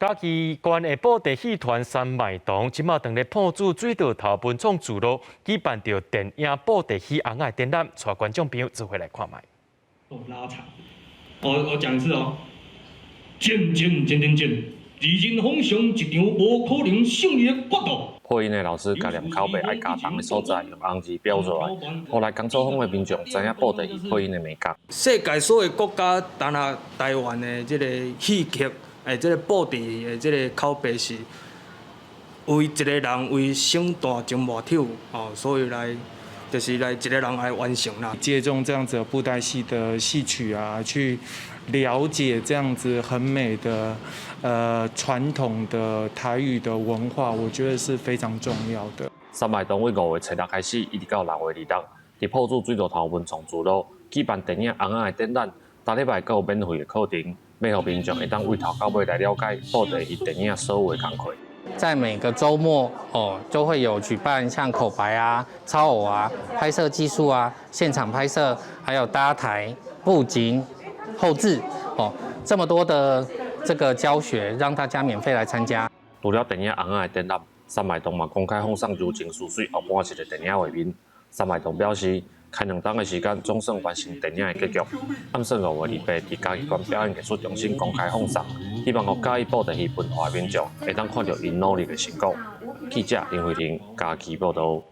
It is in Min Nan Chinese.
嘉義縣的布袋戲團山麥堂，這馬當咧朴子水道頭文創聚落舉辦著電影布袋戲尪仔的展覽，帶觀眾朋友做伙來看覓。拉長，我講一次哦，戰戰戰戰戰，二人風上一場無可能勝利的決鬥。配音的老師共念口白愛加重的所在，用紅字標出來，予來工作坊的民眾知影布袋戲配音的眉角。世界所有國家，當下台灣的這個戲劇，這個布袋戲的這個口白是為一個人為省大情偌手哦，所以來就是來一個人來完成啦。借重這樣子的布袋戲的戲曲啊，去了解這樣子很美的傳統的台語的文化，我覺得是非常重要的。山麥堂為5月初6開始，一直到6月26，佇朴子水道頭文創聚落舉辦電影尪仔的展覽，逐禮拜閣有免費的課程，欲予民眾會當為頭到尾來了解布袋戲電影所有的工課。在每個週末哦，就會有舉辦像口白啊、操偶啊、拍攝技術啊、現場拍攝，還有搭台、布景、後製哦，這麼多的這個教學，讓大家免費來參加。除了電影尪仔的展覽，山麥堂嘛公開放送柔情似水後半集的電影畫面。山麥堂表示，開2冬的時間總算完成電影的結局。按算5月28佇嘉義縣表演藝術中心公開放送，希望予佮意布袋戲文化的民眾會當看著𪜶努力的成果。記者林慧玲嘉義報道。